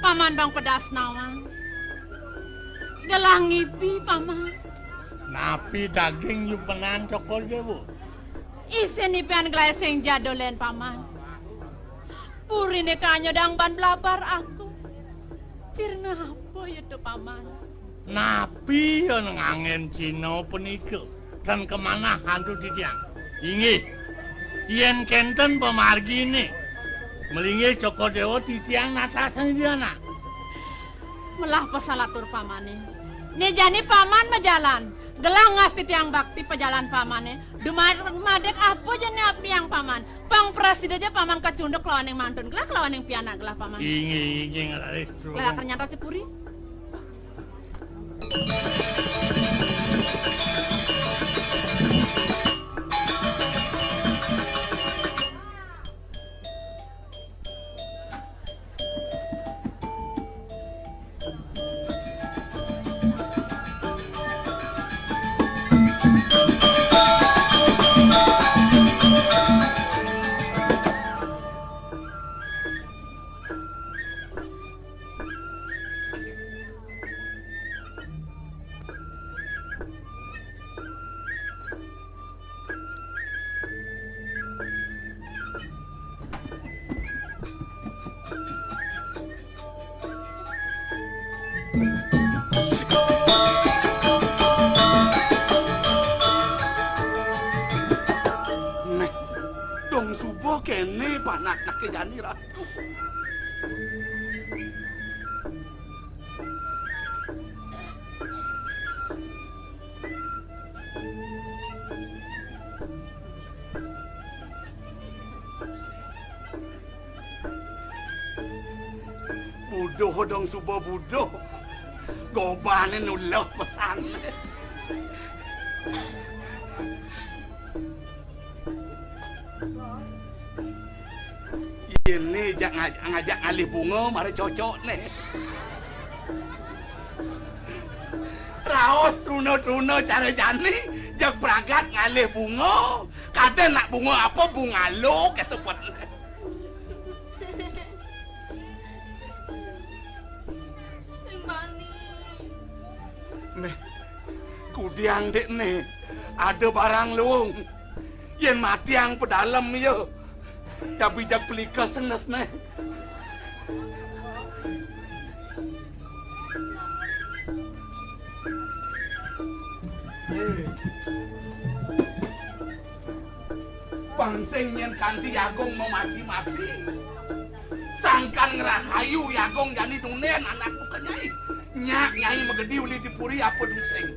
Paman bang pedas nawang. Gelah ngipi Paman. Napi daging yu penan Cokodewa? Isin ipian gelah sing jadolen Paman. Purine kanyodang ban blabar aku. Sirna apa ya to, Paman? Napi ya nganggén Cina punika? Tan kamanah antuk titiang? Inggih. Yén kénten pamarginé, malinggih Cokor Déwa titiang natasang Indiana. Melah pasalatur pamané. Né jani Paman majalan. Gelah ngastitiang bakti pajalan pamané. Dumadak apa jani abdiang Paman? Pang prasida ja Paman kacunduk lawaning mantun gelah, lawaning pianak gelah Paman. Inggih, inggih, raris. Gelah akan nyantol cepuri. Néh, dong suba kéné panaknaké jani, Ratu. Buduh dong suba buduh. Gobané nuleh pesan. Yéné jak ngajak, ngajak ngalih bunga mara cocokné. Raos truna-truna cara jani, jeg pragat ngalih bunga. Kadén nak bunga apa, bungalo, kéto pet. Sing bani. Méh, kudiang dék né, ada barang luung. Yén matiang pedalem ya, tapi jag pelika senes né. Pang sing nyén kanti Agung mamati-mati. Sangkan ngrahayu Agung jani nundén anak buka Nyai. Nyak Nyai magedi uli di puri apa dusing.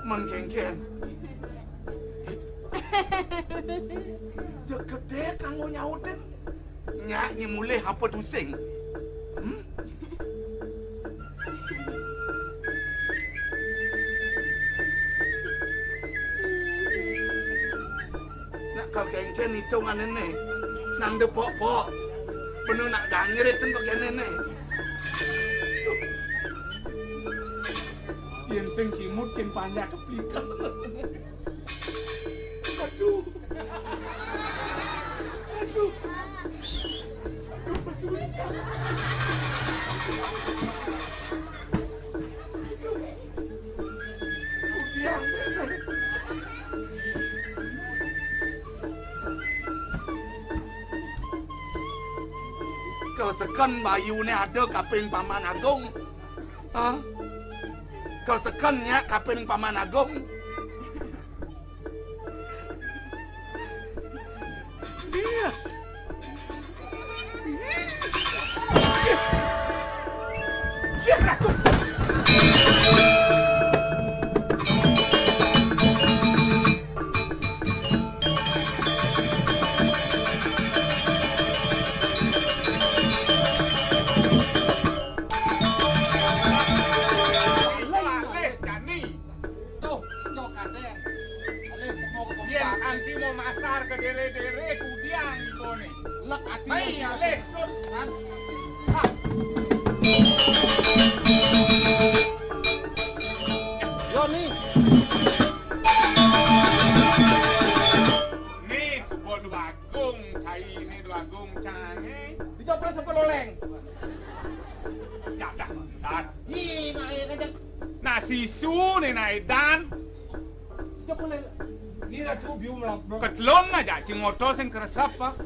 Mengkengken. Jegedé kanggo nyautin. Nyak nyemulih apa dusing? Hmm? Nak kal kengken itungané né. Nang depok-pok. Bener nak dangir itu kok kéné né. Yén sing kimut kin panjak keplikas. Aduh. Aduh. Aduh, pesulitan. Udiang. Kal seken bayuné ada kaping Paman Agung. Hah? Kal seken nyak kaping Paman Agung. Iya. Iya, Ratu. Alih, jani. Tuh, cok kadén. Alih, mau ke yén tempat. Anti mau masar ke dere-dere, kudiang iboné. Lek ati. Mai, yang alih, Dun. Kan? Hah. Yo, nih. Nih, sebut Dwagung, cai ini Dwagung, cai. Dicoplos apa loleng? Ya, dah, dah. Ih, nggak, ya, kejak. Nah, sisu nih, nah, Edan. Jok boleh. Ini ratu biu melok-melok. Ketelun aja, cing motor sing keresep, Pak.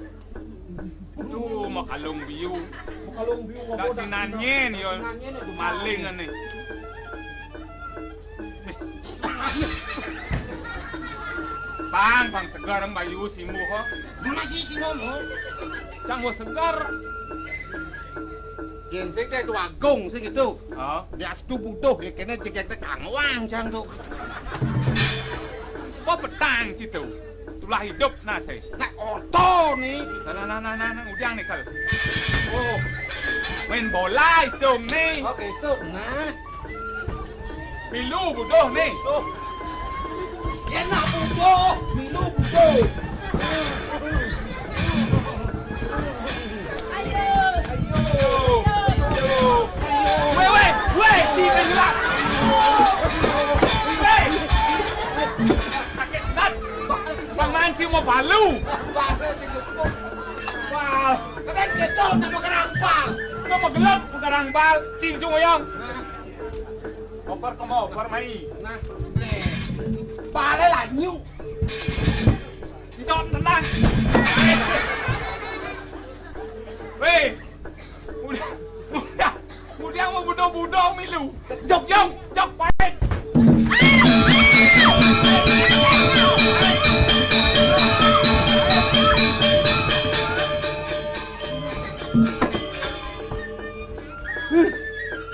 Buru Tuh, makalung biu. Makalung biu, ngomong dah sinanyen, ya. Sinanyen itu maling ane. Pang, pang segar, Mbak Yu, simu, ho. Mana sih si ngomong? Cang, ho segar. Yen sing teh Déwa Agung sing itu. Oh. Dia astu butuh, ya, kene jegek teh kangwang, cang, tuh. Kok petang, citu? Tulah hidup, nah, sih. Nah, oto nih. Nah, nah, nah, nah, nah, nah, udah nih, Kal. Oh, main bola itu nih. Oh, gitu, nah. Milu butuh nih. Tuh. Enak butuh, milu butuh. Ayo. Ayo. Ayo. Weh, weh, weh, si Bengla. Weh. Sakit banget. Bang Manci mau balu. Wah. Kan gitu, nama gerang bal. Nama gelap, gerang bal. Cincung oyong. Oper ke mau, oper mai. Nah, nih. Bale lanyu. Dicok tenang. Weh. Udah, udah. Udah mau budo-budo milu. Jok, jok, jok, parit.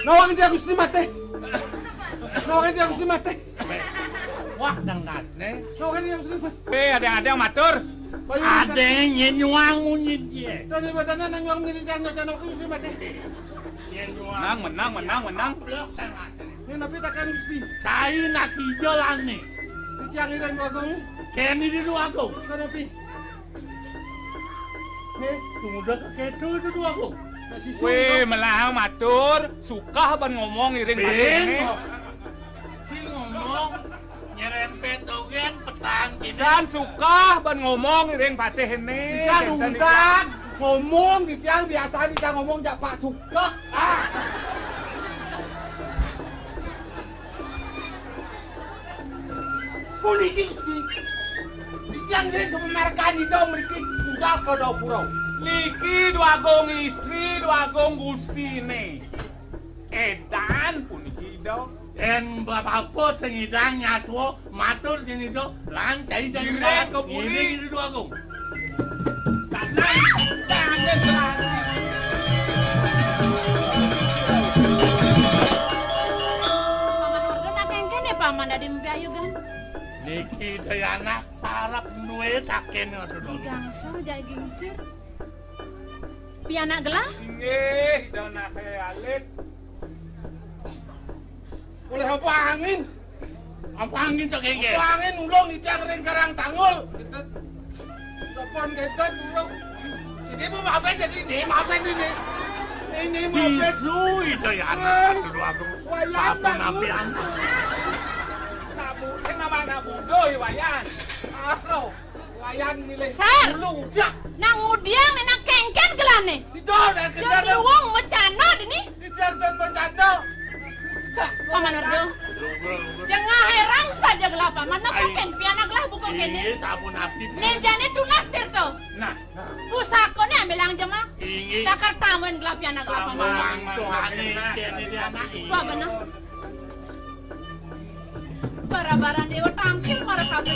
Nawang dia Gusti mate. Nawang dia Gusti mate. Wah, dang datne. Nawang dia Gusti mate. Eh, ada-ada matur. Ada nyén nyuang munyi dia. Tadi batana nang nyuang munyi dia, nyuang munyi dia mate. Nyén nyuang. Menang, menang, menang, menang. Ini napi takan Gusti? Kai nak ijol ane. Titiang ira Déwa Agung. Kene di Déwa Agung. Kanapi? Nggih, tumuda keketo itu dua, Gung. Weh, melahang matur, sukah ban ngomong iring patihne. Ki ngomong, nyerempet ogén petang kene. Dan sukah ban ngomong iring patihne. Kita ngomong, kita biasa kita ngomong jak Pak Sukah. Ah. Puniki Gusti. Titiang ngiring sapamargan Ida mriki budal ka Dawapura. Niki Déwa Agung istri, Déwa Agung gustine. Edan puniki Ida. Yen bapa sing idang nyatwa matur sing Ida lan cai jan. Ngiring ka puri. Ngiring Déwa Agung. Paman Ordo nak kengken ya, Paman, dadi mimpi ayu, Gan. Niki Dayana parep duwe taken ngoten. Digangsa, jak gingsir. Pianak gelah? Inggih, Ida anake alit. Oleh apa angin? Apa angin sak kengken? Apa angin ulung titiang ring Karang Tangul. Telepon gedot ulung. Ini mau apa jadi ini? Mau apa ini? Ini mau apa? Sisu itu ya anak. Aduh, aku. Wayan apa nabi anak? Nak bu-, sing nama anak bodoh ya, Wayan. Aduh. Wayan milih. Sar. Dulu, ya. Nang ngudiang enak kengken gelahne. Itu udah. Jeng luwung mecana dini. Itu udah mecana. Paman Ordo. Jengah herang saja gelah Paman. Napa ken pianak gelah buka kene? Iya, sampun abdi. Nejane tunas tirto. Nah. Pusakone ambilang jemak. Inggih. Takar tamen gelah pianak gelah Paman. Mangsuhane kene dia anak. Wah, bener. Bara-bara dewa tangkil para kabeh.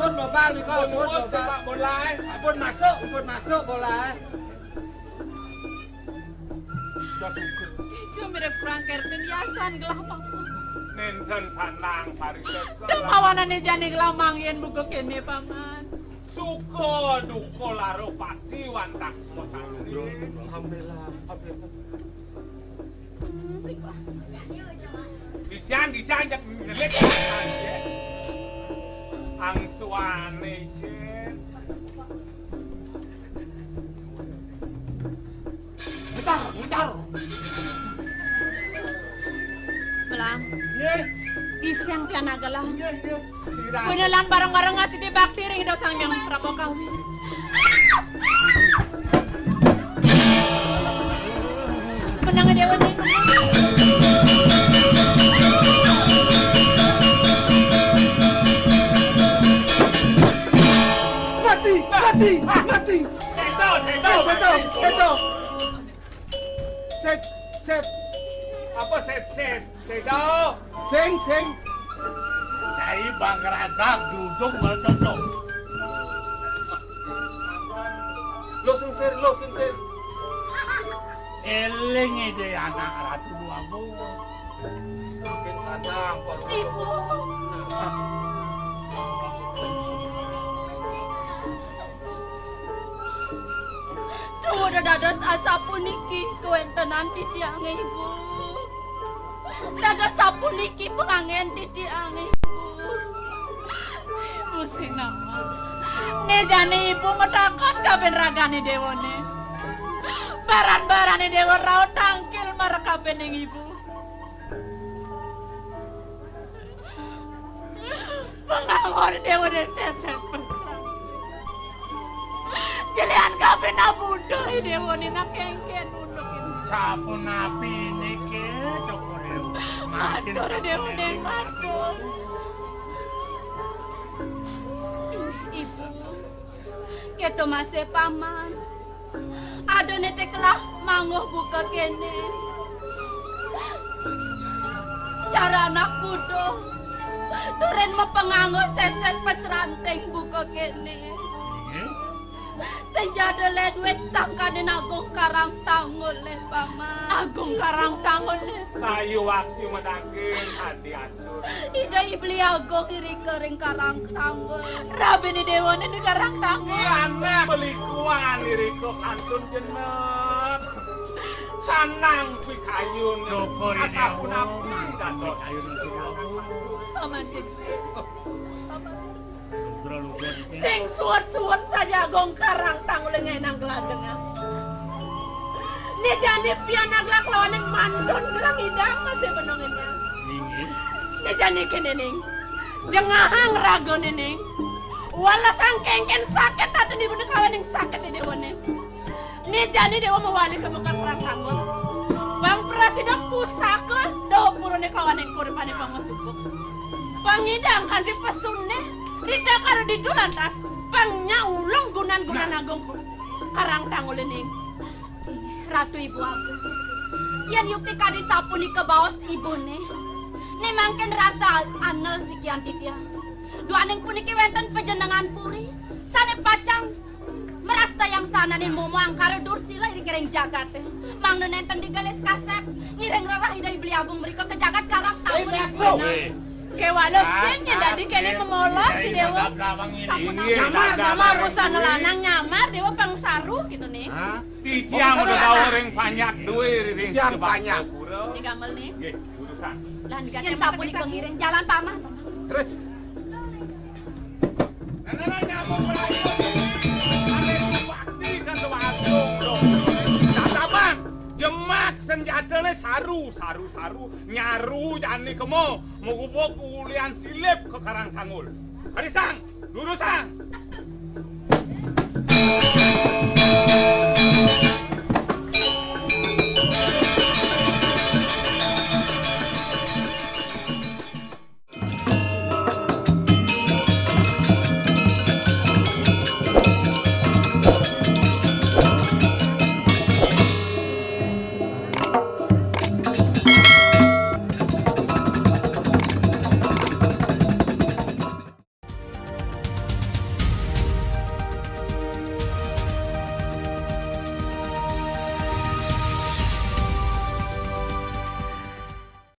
Pun bola nika, pun bola. Pun masuk, pun masuk bola. Ijo mirip kurang kerten yasan gelah Paman. Nenten sandang parises. Demawanane jane gelah manggen buka kene Paman. Suka duka laro pati wantah masane. Sampelan, sampelan. Disian, disian, jak nyelik. Angsuane, Jen. Ngejar, ngejar. Belang. Nggih. Disian pianak gelah. Nggih, nggih. Benelan bareng-bareng ngasih bakti ring Ida Sang Hyang Prabu Kawi. Menang dewa nih. Sing, sing. Sai bangkaradak duduk bertutup. Lo sing sir, lo sing sir. Eling ide anak Ratu Dua Bulan. Mungkin sadang kalau Ibu. Duh, dados asapuniki kawéntenan titiangé, Ibu. Dados sapuniki panganggen titiangé, Ibu. Ibu Sinama. Né jani Ibu matakon kabin ragané déwané. Baran-barané déwa rauh tangkil marakabining Ibu. Panganggon déwa désésé. Jelihan kabin abuduh déwané nak kéngkén unduk ini. Sapunapi niki, Cokor Déwa? Matur déwané, matur. Ibu, kéto masih paman. Adané té kelah manguh buka kéné. Cara anak buduh. Turin mapanganggo sésés pasranting buka kéné. Inggih. Senjata lé duit sangkaning Agung Karang Tanggul lé, Paman. Agung Karang Tanggul lé. Sayu waktu madangin adi Ida I Beli Agung irika ring Karang Tanggul. Rabiné déwané di Karang Tanggul. Anak pelikuan irika kantun jenek. Sanang pikayun. Syukur ini, asapunapi Allah. Dados. Pikayun. Paman Gede. Syukur lugar. Sing suwet-suwet saja Agung Karang Tanggul ngenang gelajengah. Né jani pianak lawaning mandun gelang idang masih benong ini. Inggih. Né jani kéné ning. Jengahang ragané ning. Walasang kéngkén sakit ati nibu kawaning sakit di déwané. Né jani déwa mawali ka buka Karang Tanggul. Bang prasida pusaka dawa purané kawaning kuripané pangajupuk. Pangidang kanti pesuné rita karo ditu lantas pangnya ulung gunan-gunan agung Karang Tanggul ini. Ratu Ibu Agung. Yén yukti kadi sapunika baos ibuné. Né mangkin rasa anel sikian titiang. Duaning puniki wénten pajenengan puri sané pacang marastayang sananing momo angkara dursila ring, ring jagaté. Mangda nénten digelis kasép ngiring rerah Ida I Beli Agung mrika ka jagat Karang Tanggul. Kéwala sing nyén dadi kéné memolos si déwa. Sampun nyamar, nyamar. Busana lanang nyamar déwa pang saru gitu nih. Titiang udah bawa ring panjak duwe ring Titiang panjak. Ini gamel nih. Nggih, urusan. Lan yén sapunika ngiring jalan paman. Terus. Nah, nah, nah, nyambung melayu. Ane bupati kan tuh agung loh. Tataman, jemak senjatane saru, saru, saru, nyaru jani kemo, mugubuk ulian silip ke Karang Tanggul. Karisang, lurusang.